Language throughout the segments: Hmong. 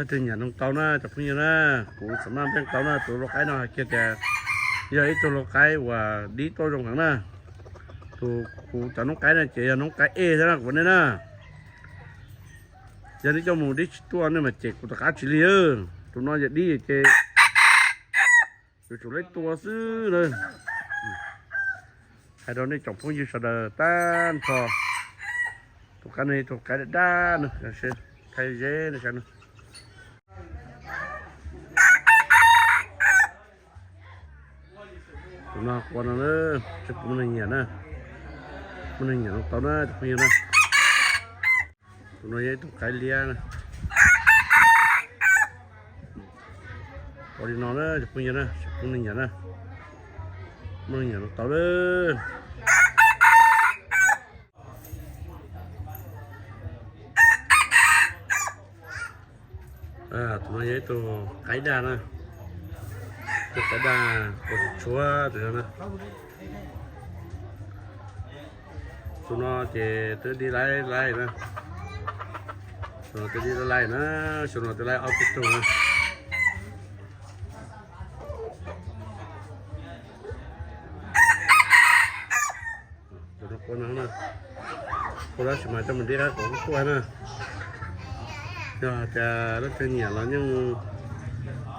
Leej twg nyiam noog tau na cov phooj ywg na, kuv xam maj npeej tau na, tus lau qaib no hais kiag tias yog ib tug lau qaib uas dib tuaj zoo heev na. Tus kuv cov noob qaib no ces yog noob qaib ej thiab na kuv nej na. Yog nej coj mus dib tsis tuaj nej mas cem kuv tom qab tsis lig. Tus no yog dib ces yuav tsum laib tua xwb na. Hais rau nej tsoom phooj ywg sawv daws tag nrho, tus qaib no tus qaib daj daj no, thaij zeb no saib no. Tus no qua no na, tsis pub neeg nyiam na, pub neeg nyiam no tau na cov phooj ywg na. Tus no yog ib tug qaib liab na. Ua li no na cov phooj ywg na, tsis pub neeg nyiam na, pub neeg nyiam no tau lawm. Tus no yog ib tug qaib daj na, tus qaib daj ua tshuav tus no na. Tus no ces twb dib laib laib na, tus no twb dib laib laib na, xyoo no twb laib ob peb tug na. Tus no qua no na, qua tab sis mas coj mus dib qaib qus kuj tuaj na. Yog tias leej twg nyiam los yeej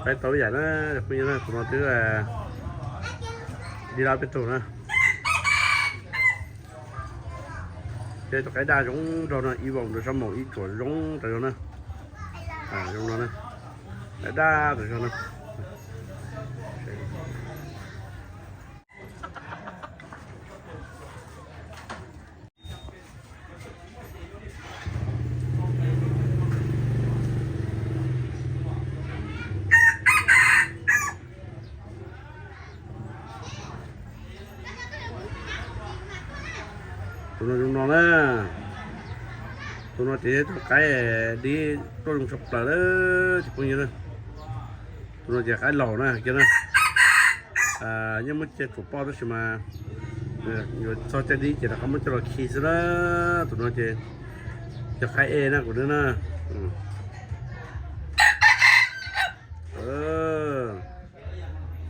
pab tau ib yam na, phooj ywg na, tus no twb dib laib peb tug na. Ces tus qaib daj zoo nraug no, ib voos rau sab maum ib tsuam zoo rau zoo na. Zoo no na, qaib daj rau zoo na. Tus no zoo no na, tus no ces yog tus qaib dib tuaj zoo tshaj plaws lawm cov phooj ywg na. Tus no ces qaib laus na kiag na, yeej muab cia tsuam poj tab sis mas yuav txog caij dib ces rov qab muab coj los khi xwb na. Tus no ces yog qaib ej na kuv na.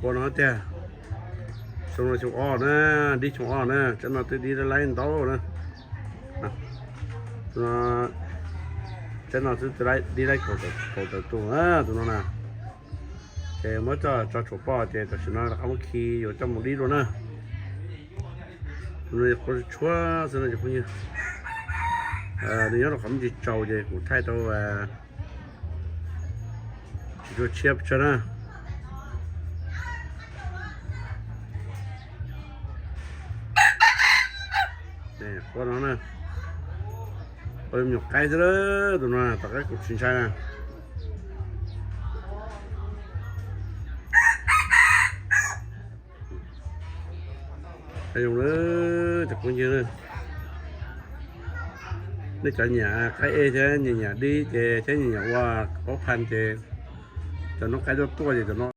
Qua no tiag, xyoo no xyoo ob na, dib xyoo ob na, tsaib no twb dib laib laib ntau na. Tsaib no twb dib laib kaum tawm tus na tus no na. Ces muab coj tso tsuam poj ces tam sim no rov qab muab khi yuav coj mus dib dua na. Tus no qua tshuav xwb no cov phooj ywg. Nws nyob rau qhov me ntsis tsaus ces kuv thaij tau tsis tshua tshiab pes tsawg na. Qua no na, ua me nyuam qaib xwb, tus no tom qab kuv tsis ntshai na. Zoo na cov phooj ywg, nej cov nyiam qaib ej thiab nyiam nyiam dib ces thiab nyiam nyiam ua qaub phan ces cov noob qaib tuaj tuaj ces cov no